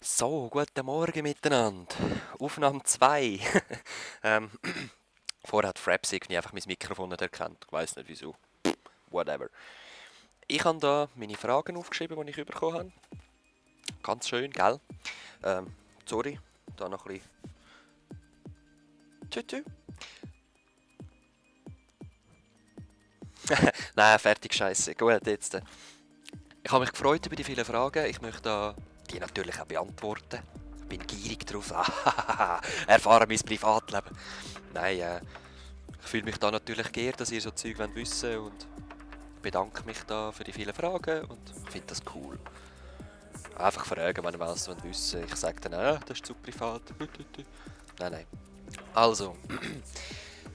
So, guten Morgen miteinander. Aufnahme 2. ähm, Vorher hat Fraps irgendwie einfach mein Mikrofon nicht erkannt. Ich weiss nicht wieso. Whatever. Ich habe da meine Fragen aufgeschrieben, die ich bekommen habe. Ganz schön, gell? Ähm, sorry, da noch ein bisschen. Tü. Nein, fertig, scheiße. Gut, jetzt. Ich habe mich gefreut über die vielen Fragen. Ich möchte die natürlich auch beantworten. Ich bin gierig drauf. Erfahren mein Privatleben. Nein, ich fühle mich da natürlich geehrt, dass ihr so Zeug wissen wollt und bedanke mich da für die vielen Fragen und ich finde das cool. Einfach fragen, wenn ihr was wissen wollt. Ich sage dann, das ist zu privat. Nein. Also,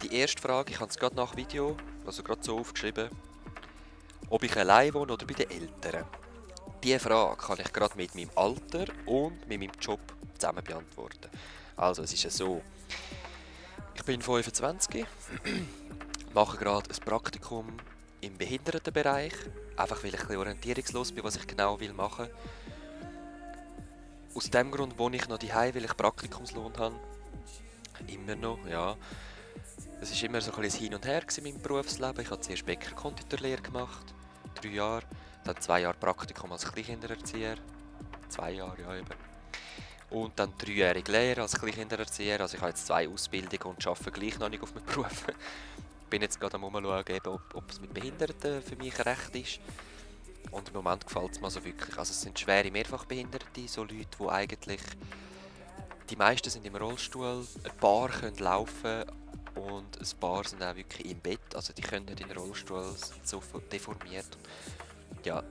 die erste Frage, ich habe es gerade nach Video, also gerade so aufgeschrieben, ob ich allein wohne oder bei den Eltern. Diese Frage kann ich gerade mit meinem Alter und mit meinem Job zusammen beantworten. Also, es ist ja so, ich bin 25, mache gerade ein Praktikum im Behindertenbereich, einfach weil ich ein bisschen orientierungslos bin, was ich genau machen will. Aus diesem Grund wohne ich noch daheim, weil ich Praktikumslohn habe. Immer noch, ja. Es war immer so ein bisschen Hin und Her in meinem Berufsleben. Ich habe zuerst Bäcker-Konditorlehre gemacht, 3 Jahre. Dann 2 Jahre Praktikum als Kleinkindererzieher. 2 Jahre, ja eben. Und dann 3-jährige Lehre als Kleinkindererzieher. Also ich habe jetzt 2 Ausbildungen und arbeite gleich noch nicht auf meinem Beruf. Ich bin jetzt gerade am Umschauen, ob es mit Behinderten für mich recht ist. Und im Moment gefällt es mir so wirklich. Also es sind schwere Mehrfachbehinderte, so Leute, die eigentlich... Die meisten sind im Rollstuhl, ein paar können laufen und ein paar sind auch wirklich im Bett. Also die können nicht in den Rollstuhl, sind so deformiert. Ja,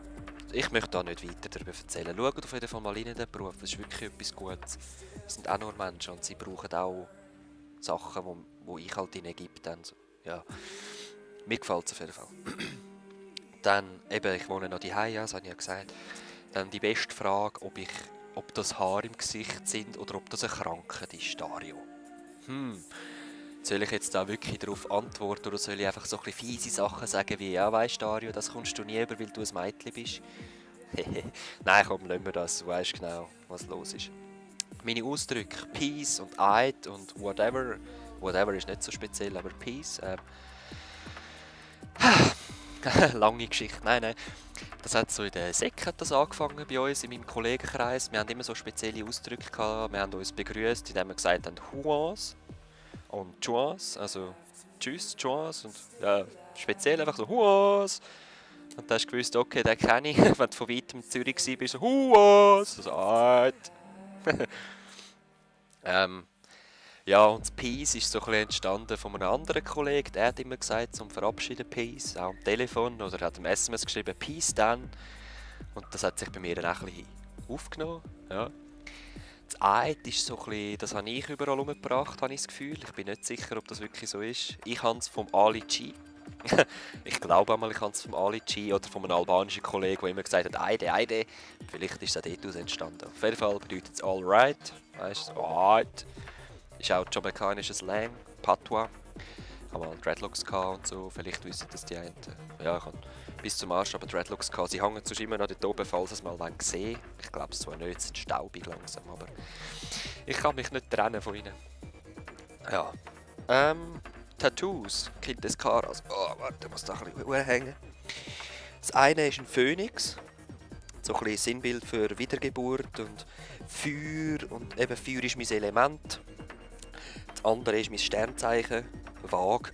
ich möchte da nicht weiter darüber erzählen. Schaut auf jeden Fall mal rein in den Beruf, das ist wirklich etwas Gutes. Es sind auch nur Menschen und sie brauchen auch Sachen, wo ich halt ihnen gebe. Dann so. Ja, mir gefällt es auf jeden Fall. Dann, eben, ich wohne noch daheim, ja, das habe ich ja gesagt. Dann die beste Frage, ob das Haare im Gesicht sind oder ob das eine Krankheit ist, Dario. Soll ich jetzt da wirklich darauf antworten oder soll ich einfach so ein bisschen fiese Sachen sagen wie, ja weisst Dario, das kommst du nie über, weil du ein Mädchen bist? Nein, komm, lassen wir das, du weisst genau, was los ist. Meine Ausdrücke Peace und Eid und whatever ist nicht so speziell, aber Peace, lange Geschichte, nein. Das hat so in der Sek hat das angefangen bei uns, in meinem Kollegenkreis. Wir haben immer so spezielle Ausdrücke gehabt. Wir haben uns begrüßt, indem wir gesagt haben «Huans» und «Chuas», also «Tschüss, Chuas» und ja, speziell einfach so «Huas». Und dann hast du gewusst, okay, den kenne ich. Wenn du von weitem in Zürich warst, bist du so «Huas», also «Alt». Ja, und das «Peace» ist so ein bisschen entstanden von einem anderen Kollegen. Der hat immer gesagt, zum Verabschieden «Peace», auch am Telefon oder hat im SMS geschrieben «Peace dann». Und das hat sich bei mir dann auch ein bisschen aufgenommen. Ja. Das Eid ist so ein bisschen, das habe ich überall umgebracht, habe ich das Gefühl. Ich bin nicht sicher, ob das wirklich so ist. Ich habe es vom Ali G. Ich glaube einmal, ich habe es vom Ali G oder von einem albanischen Kollegen, der immer gesagt hat, Eide, Eide. Vielleicht ist es auch dort entstanden. Auf jeden Fall bedeutet es alright. Weißt du, alright. Ist auch jamaikanischer Slang, Patois. Ich habe mal Dreadlocks und so, vielleicht wissen das die einen. Ja, ich habe bis zum Arsch aber Dreadlocks gehabt. Sie hängen sonst immer noch dort oben, falls ihr es mal sehen wollt. Ich glaube es zwar nicht, sie sind staubig langsam, aber ich kann mich nicht trennen von ihnen. Ja. Tattoos, Kind des Karas. Oh, warte, ich muss da ein bisschen hängen. Das eine ist ein Phönix. So ein bisschen Sinnbild für Wiedergeburt und Feuer. Und eben Feuer ist mein Element. Das andere ist mein Sternzeichen, Waage.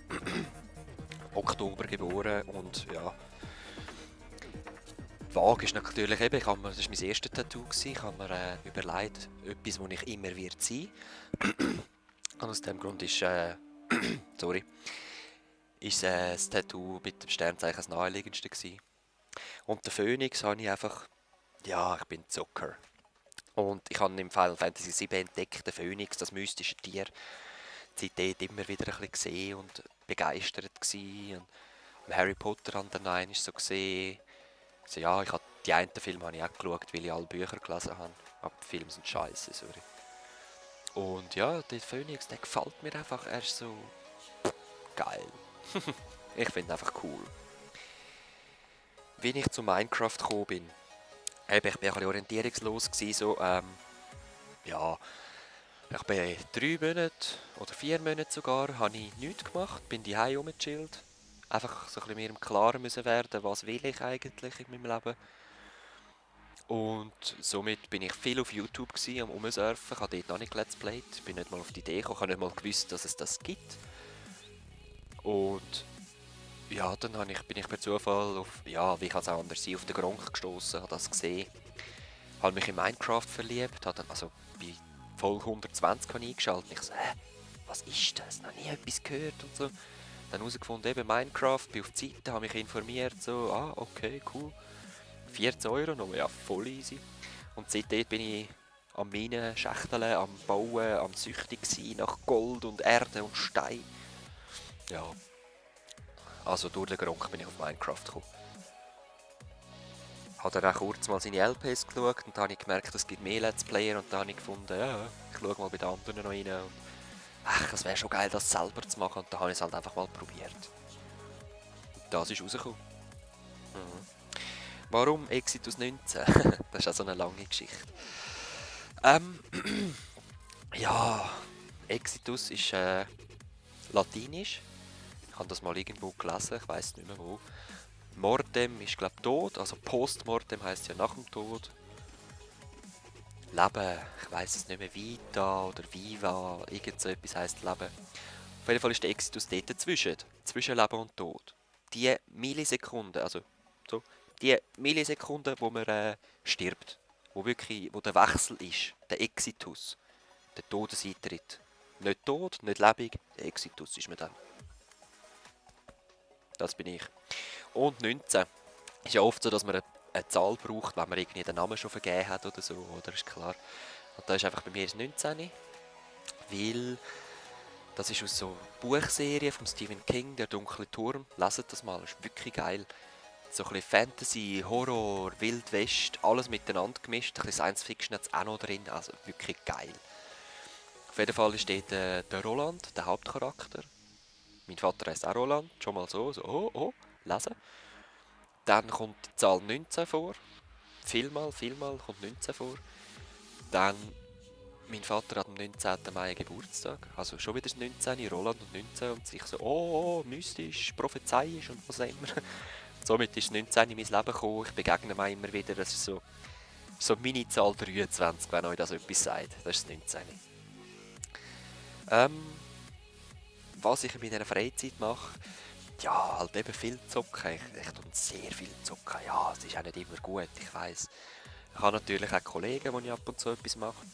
Oktober geboren und ja. Waage ist natürlich eben, das war mein erstes Tattoo, ich habe mir überlegt, etwas, das ich immer wird sein. Und aus dem Grund ist, sorry, ist das Tattoo mit dem Sternzeichen das naheliegendste gewesen. Und der Phönix habe ich einfach, ja, ich bin Zucker. Und ich habe im Final Fantasy 7 entdeckt, den Phönix, das mystische Tier. Seitdem immer wieder ein bisschen gesehen und begeistert gewesen. Und Harry Potter an der Nein ist so gesehen. Also ja, die einen Filme habe ich auch geschaut, weil ich alle Bücher gelesen habe. Aber die Filme sind scheiße, sorry. Und ja, der Phoenix, der gefällt mir einfach. Er ist so geil. Ich finde ihn einfach cool. Wie ich zu Minecraft gekommen bin. Eben, ich war ein bisschen orientierungslos gewesen, so, Ja, ich bin 3 Monate oder 4 Monate sogar, habe ich nichts gemacht, bin daheim rumgechillt. Einfach so ein bisschen mir im Klaren müssen werden, was will ich eigentlich in meinem Leben. Und somit bin ich viel auf YouTube gsi, am Rumsurfen. Ich habe dort noch nicht Let's Played, bin nicht mal auf die Idee gekommen, ich habe nicht mal gewusst, dass es das gibt. Und ja, dann bin ich per Zufall auf, ja, wie kann es auch anders sein, auf den Gronk gestoßen, habe das gesehen, habe mich in Minecraft verliebt, habe dann, also bei Folge 120 habe ich eingeschaltet und ich so, was ist das? Noch nie etwas gehört und so. Dann herausgefunden, eben Minecraft, bin auf die Seite, habe mich informiert, so, okay, cool. 14 Euro noch, ja, voll easy. Und seitdem bin ich am Minen, Schächteln, am Bauen, am süchtig sein nach Gold und Erde und Stein. Ja, also durch den Gronk bin ich auf Minecraft gekommen. Habe dann auch kurz mal seine LPs geschaut und dann habe ich gemerkt, es gibt mehr Let's Player und dann habe ich gefunden, ja, ich schaue mal bei den anderen noch rein. Und, ach, es wäre schon geil, das selber zu machen und dann habe ich es halt einfach mal probiert. Und das ist rausgekommen. Mhm. Warum Exitus 19? Das ist auch so eine lange Geschichte. Ähm, ja, Exitus ist latinisch. Ich habe das mal irgendwo gelesen, ich weiß nicht mehr wo. Mortem ist glaube ich tot, also Postmortem heißt ja nach dem Tod. Leben, ich weiß es nicht mehr, Vita oder Viva, irgend so etwas heisst Leben. Auf jeden Fall ist der Exitus dort zwischen Leben und Tod. Die Millisekunde, also so, die Millisekunde, wo man stirbt, wo der Wechsel ist, der Exitus, der Todeseintritt. Nicht tot, nicht lebendig, der Exitus ist man dann. Das bin ich. Und 19. Ist ja oft so, dass man eine Zahl braucht, wenn man irgendwie den Namen schon vergeben hat oder so, oder? Ist klar. Und da ist einfach bei mir das 19. Weil das ist aus so einer Buchserie von Stephen King, Der dunkle Turm. Leset das mal, das ist wirklich geil. So ein bisschen Fantasy, Horror, Wild West, alles miteinander gemischt. Ein bisschen Science Fiction hat es auch noch drin, also wirklich geil. Auf jeden Fall ist dort der Roland, der Hauptcharakter. Mein Vater heißt auch Roland, schon mal so, lesen. Dann kommt die Zahl 19 vor. Vielmal kommt 19 vor. Dann, mein Vater hat am 19. Mai Geburtstag, also schon wieder das 19, Roland und 19 und sich so, mystisch, prophezeiisch und was auch immer. Somit ist 19 in mein Leben gekommen, ich begegne mir immer wieder, das ist so meine Zahl 23, wenn euch das etwas sagt, das ist das 19. Ähm, was ich in meiner Freizeit mache, ja, halt eben viel zocken, ich tue sehr viel zocken, ja, es ist auch nicht immer gut, ich weiss. Ich habe natürlich auch Kollegen, die ich ab und zu etwas mache.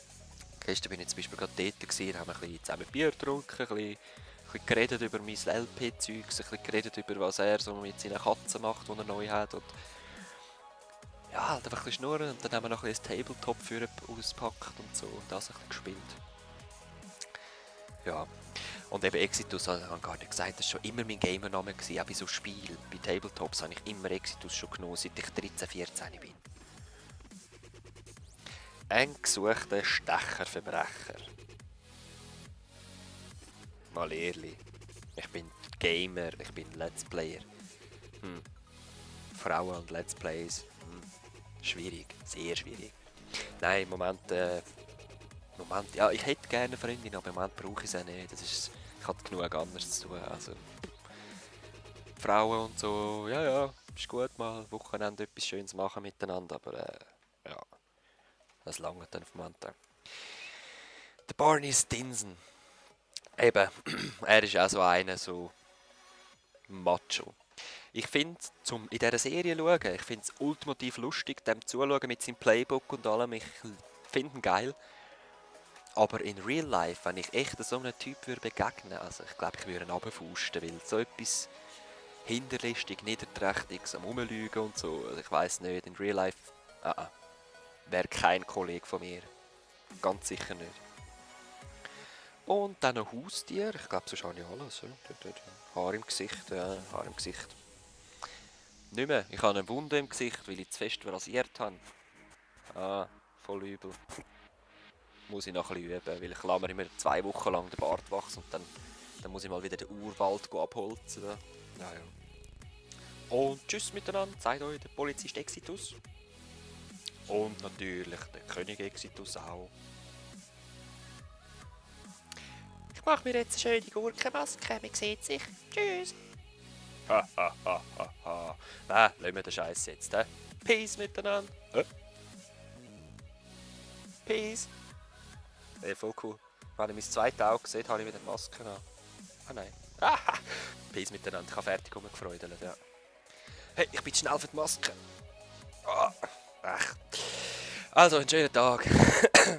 Gestern bin ich zum Beispiel gerade dort gewesen, haben wir ein bisschen zusammen Bier getrunken, ein bisschen geredet über mein LP-Zeug, ein bisschen geredet über was er so mit seinen Katzen macht, die er neu hat. Und ja, halt einfach ein bisschen schnurren und dann haben wir noch ein bisschen das Tabletop für ausgepackt und so und das ein bisschen gespielt. Ja, und eben Exitus, habe ich gar nicht gesagt, das war schon immer mein Gamername gewesen, auch bei so Spielen. Bei Tabletops habe ich immer Exitus schon genommen, seit ich 13, 14 bin. Ein gesuchter Stecherverbrecher. Mal ehrlich. Ich bin Gamer, ich bin Let's Player. Frauen und Let's Plays. Schwierig, sehr schwierig. Nein, im Moment, ja, ich hätte gerne eine Freundin, aber im Moment brauche ich sie nicht. Ich habe genug anderes zu tun. Also, Frauen und so, ja, ist gut mal Wochenende etwas Schönes machen miteinander, aber ja, das lange dann auf dem Moment. Der Barney Stinson. Eben, er ist auch so einer, so Macho. Ich finde, zum in dieser Serie schauen, ich finde es ultimativ lustig, dem zuschauen mit seinem Playbook und allem. Ich finde ihn geil. Aber in Real Life, wenn ich echt so einem Typ würde begegnen, also ich glaube, ich würde ihn runterfusten, weil so etwas hinterlistig, niederträchtiges, am Rumlügen und so, also ich weiß nicht, in Real Life, wäre kein Kollege von mir. Ganz sicher nicht. Und dann ein Haustier, ich glaube, sonst habe ich alles. Ja. Haar im Gesicht, ja, Haar im Gesicht. Nicht mehr, ich habe eine Wunde im Gesicht, weil ich zu fest rasiert habe. Voll übel. Muss ich noch ein bisschen üben, weil ich lasse mir immer 2 Wochen lang den Bart wachsen und dann muss ich mal wieder den Urwald abholzen. Ja. Und tschüss miteinander, sagt euch der Polizist Exitus. Und natürlich der König Exitus auch. Ich mache mir jetzt eine schöne Gurkenmaske, man sieht sich. Tschüss. Ha, ha, ha, ha, ha. Lassen wir den Scheiß jetzt, hä? Peace miteinander. Peace. Voll cool. Wenn ich mein zweites Auge sehe, habe ich wieder die Maske an. Ah nein. Peace miteinander. Ich habe fertig rumgefreudelt, ja. Hey, ich bin schnell für die Maske. Ach. Also, einen schönen Tag.